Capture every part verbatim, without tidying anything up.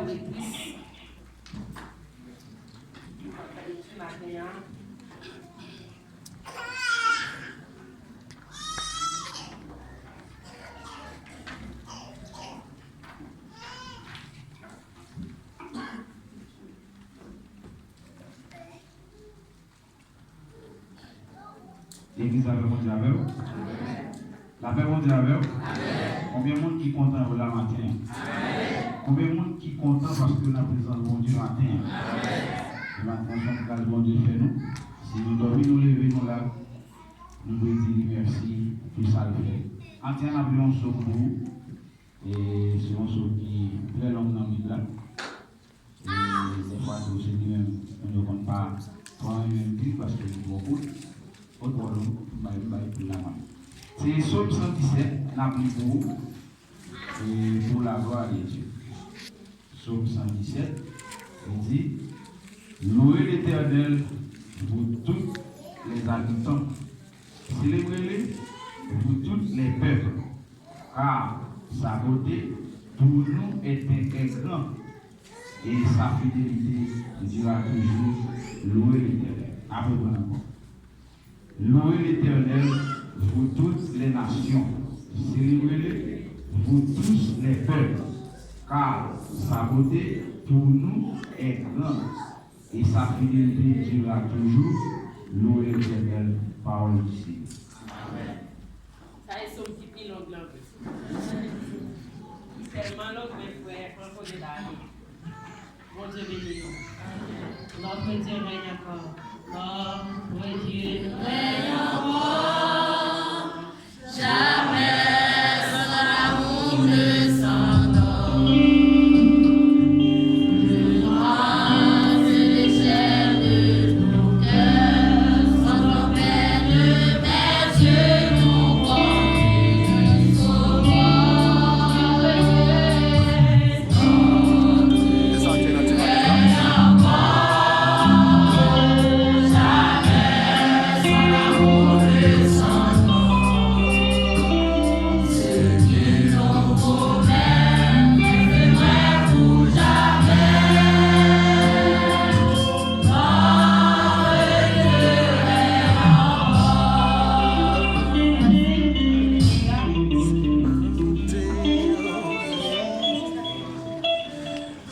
Legliz. Nou pral fè lekti maten an. Legliz, lapè Bondye avè w. Lapè Bondye avè w. Konbyen moun ki kontan yo la maten an? Konbyen moun ki kontan paske yo nan prezans Bondye maten an? E maten an, se yon gras Bondye fè nou. Si nou dòmi, nou leve, nou la, nou dwe di li mèsi pou sa l fè. Maten an, n ap li yon sòm pou ou. E se yon sòm ki trè long nan Bib la. E dèfwa tou, se li menm, moun yo konn pa twò renmen m li paske li twò kout. Ou twò long, m bay, m bay pou la mwen. Se Sòm san disèt, n ap li pou ou, e pour la gloire de Dieu. Sòm san disèt, li di, Louez l'Éternel, vous tous les habitants. Célébrez-le, vous tous les peuples. Car sa bonté pour nous est, est grande, et sa fidélité dura toujours. Louez l'Éternel. Apre, pran ankò. Louez l'Éternel, vous toutes les nations. Célébrez-le, vous tous les peuples. Car sa bonté pour nous est grande, et sa fidélité dura toujours. Louez l'Éternel, parole du Seigneur. Amèn. Sa e sòm ki pi long nan Bib. Li tèlman long, men frè, pran koze la ale. Bondye beni nou. Notre Dieu règne encore. Notre Dieu règne encore. Jamais son amour ne s'endort. Le grand Dieu de nos cœurs, son grand père de mes yeux, mon conduit sauveur.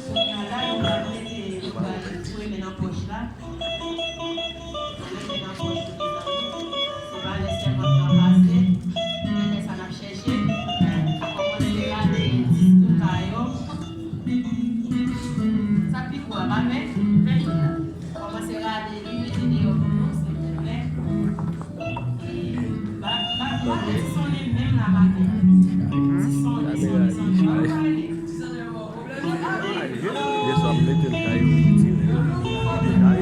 Kounye a la, nou pral mete, nou pral foure men nan pòch la. Mete nan pòch nou, mezanmi. Se pa lè sèmant nan pase, men lè sa n ap chèche. Kòmanse rale dis touka yo. Sa k pi gwo a, pa vre? Kòmanse rale li, mete deyò pou nou, silvouplè. E, ba, ba, ba, ti son li menm la maten. Ti son li, son li, son li. Ba, ba, li. Yè swa, m mete l kay, m retire l. Kay.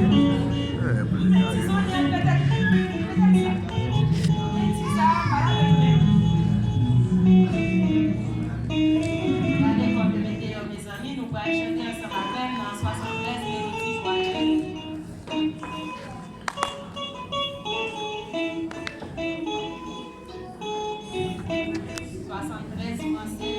Eh, m mete l kay. Gade kòm yo mete yo, mezanmi, nou pral chante ansanm avè m nan swasanntrèz melodi. Swasanntrèz franse.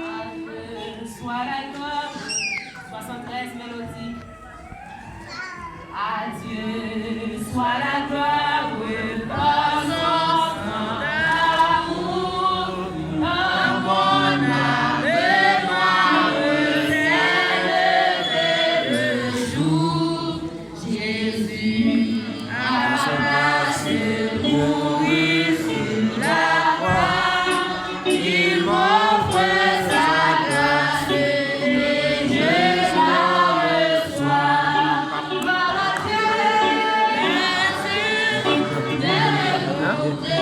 À Dieu soit la gloire. Swasanntrèz melodi. À Dieu soit la gloire pour son grand amour, comme on a besoin de s'élever le jour. Jésus a passé mourir sur la croix. Il m'offre sa grâce et je la reçois. Gloire à Dieu, merci de